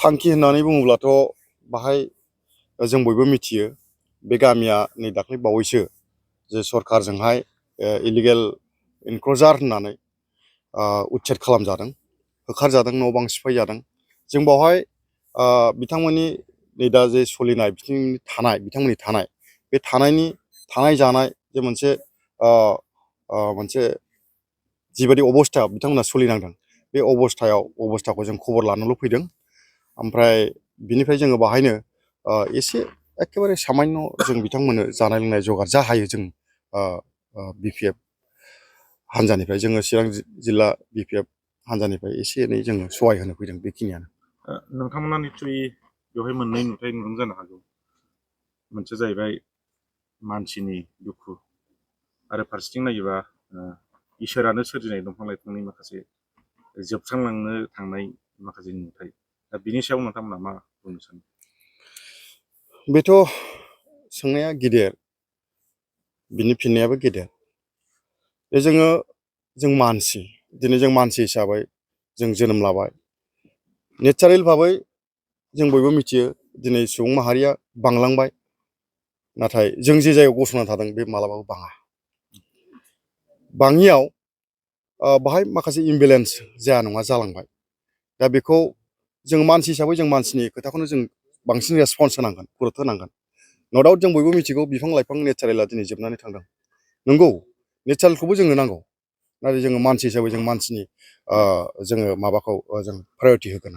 थांखि होननानै बुङोब्लाथ' बाहाय जों बयबो मिथियो बे गामिया नै दाख्लै बावैसो जे सरकारजोंहाय इलिगेल एनक्ल'जार होननानै उच्चेद खालामजादों, होखारजादों, न' बां सिफायजादों। जों बावहाय बिथांमोननि नै दा जे सोलिनाय बिथांमोननि थानाय जानाय जे मोनसे जिबायदि अबस्था बिथांमोना सोलिनांदों बे अबस्थाखौ जों खबर लानोल' फैदों। ओमफ्राय बिनिफ्राय जोङो बाहायनो एसे एखेबारे सामान्य जों बिथांमोननो जानाय लोंनाय जगार जा हायो जों BPF हान्जानिफ्राय जोङो चिरां जिल्ला BPF हान्जानिफ्राय एसे एनै जोङो सहाय होनो फैदों, बेखिनियानो। नोंथांमोना निस्सय बेवहाय मोननै नुथाय नुदों जानो हागौ। मोनसे जाहैबाय मानसिनि दुखु आरो फारसेथिं नायोबा इसोरानो सोरजिनाय दंफां लाइफांनि माखासे जोबस्रांलांनो थांनाय माखासे नुथाय। दा बिनि सायाव नोंथांमोना मा बुंनो सानो? बेथ' सोंनाया गिदिर, बिनि फिननायाबो गेदेर। जों मानसि, दिनै जों मानसि हिसाबै जों जोनोम लाबाय। नेचारेल भाबै जों बयबो मिथियो दिनै सुबुं माहारिया बांलांबाय, नाथाय जों जे जायगायाव गसंना थादों बे मालाबाबो बाङा। बाङियाव बाहाय माखासे इमबेलेन्स जाया नङा जालांबाय। दा बेखौ जों मानसि हिसाबै जों मानसिनि खोथाखौनो जों बांसिन रेसपन्स होनांगोन, गुरुत्थ' होनांगोन। न' डाउट जों बयबो मिथिगौ बिफां लाइफां नेचारेला दिनै जोबनानै थांदों। नंगौ, नेचारेलखौबो जोंनो नांगौ, नाथाय जोङो मानसि हिसाबै जों मानसिनि जोङो माबाखौ जों प्रायरिटि होगोन।